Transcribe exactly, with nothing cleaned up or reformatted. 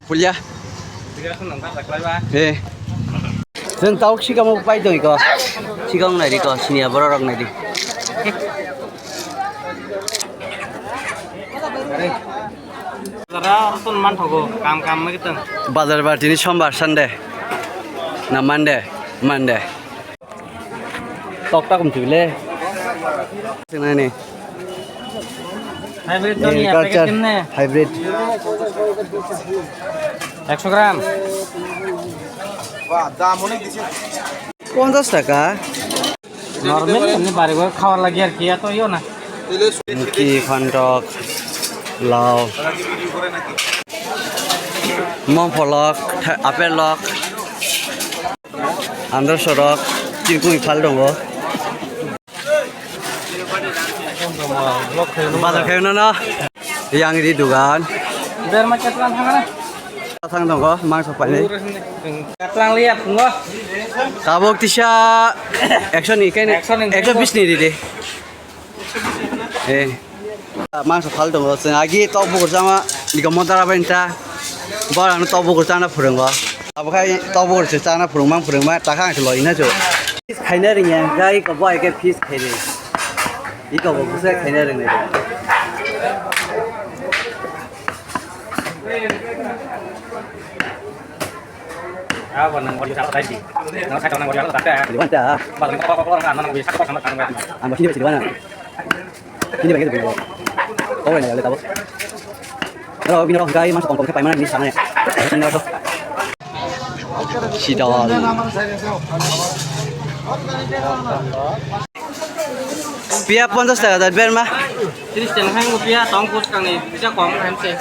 Pulia. Eh. Sen tau sikamo pai doi ko. Sikang nai di ko, sini aboro rok nai di. Bazar bar tini sombar Sunday. Na Monday, Monday. Tok tak um tibile. Senani. Hybrid to ni, packet kemne? Hybrid. Ekso gram. Ba, dam onek dise. পঞ্চাশ টাকা। Normal, এমনি বাড়ি ঘর খাওয়ার লাগে আর কি, এত ইয়েও না। Muki, phantok, lao, mongpholok, apple lok, andar sorok, chini kumi phal tongo. Bazar khayo no no. Yang di dugan. Berma chatlan thang na. Thang tongo, mangso painai. Chatlan liya pungo. Tabok tisa ekso ni kene, ekso ni ekso bis ni di de. Eh. Mangso phal tongo, chwng agi tok bukur chama, iko modara bai ta. Bor ano tok bukur chana phwrwngo. Abo khai tok bukur se chana phwrwngma phwrwngma, takha ang se loi na chu. Khaina ringya, gai ko bai ke fees khairi. Iko bo busa khaina ringnai. Abo nang boli sa dai di. Nang sa nang boli sa dai. Di mana? Ba nang ko ko ko nang nang boli sa ko nang nang. Ang boli di mana? Ini bagi tu. Oh, ini ada tahu. Hello, bini rok kai mas kong kong paimana ni sana ya. Ini rok. Sidol. Pia পঞ্চাশ টাকা দাদা বের মা. তিরিশ টাকা হাই পিয়া টং কোচ কানে পিয়া কম হামসে.